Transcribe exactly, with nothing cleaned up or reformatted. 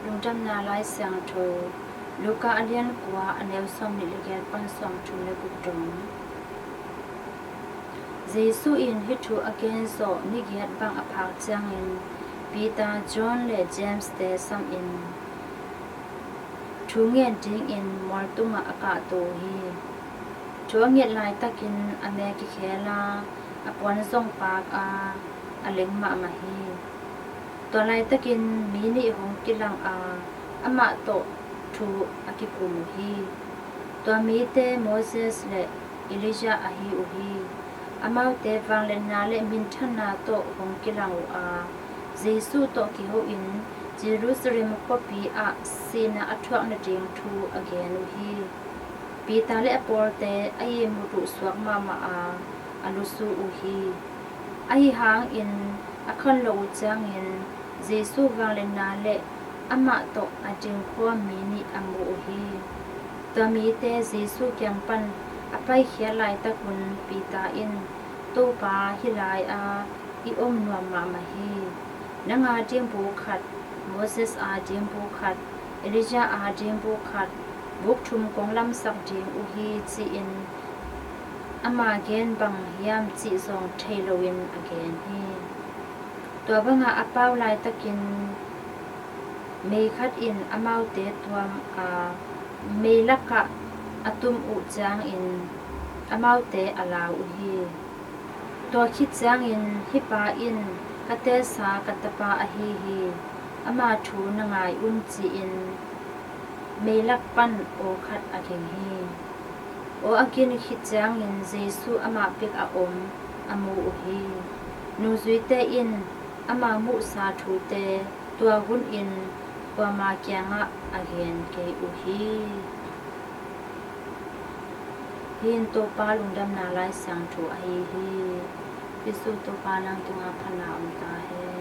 Lungdamna Lai Siangtho, Luka a lian kua, a neu sawm nih le giat pan sawm thum le guk dong. Jesu in hih thu a gen zawh ni giat bang a phak ciangin Peter, John le James te samin thu ngen dingin mual tungah a kahto uh hi. Thu a nget laitakin a me kikhel a, a puan zong paak a, a leng mahmah hi. Tua laitakin mi nih hong kilang a, amah tawh thu a kikum uh hi. Tua mite Moses le Elijah ahi uh hi. Amaute vangliatna le minthanna tawh hong kilang uh a, Jesu tawh kiho in Jerusalem khuapi ah sihna a thuak nading thu a gen uh hi. Peter le a pawlte a ihmut uh suak mahmah a, a lusu uh hi. Ahi hangin a khanloh uh ciangin Jesu vangliatna le amah tawh a ding khua mi nih a mu uh hi. Tua mite Jesu kiang pan a paikhiat laitakun Peter in, "Topa, hih lai-a i om nuam mahmah hi. Nang a ding buk khat, Moses a ding buk khat, Elijah a ding buk khat, buk thum kong lamsak ding uh hi," ci-in ama gen bang hiam cih zong thei loin a gen hi. Tua banga a pau laitakin mei khat in amaute tuam a, mei lakah a tum uh ciangin amaute a lau uh hi. Tua khit ciangin, "Hih pa in ka tesa ka tapa ahi hi, ama thu na ngai un," ci-in mei lak pan aw khat a ging hi. Aw a gin khit ciangin Jesu amah bek a om a mu uh hi. Nungzuite in ama muhsa thute tua hunin kuama kiangah a gen kei uh hi. Hih in Topa Lungdamna Lai Siangtho ahi hi. Jesu Topa, nang tungah phatna om ta hen.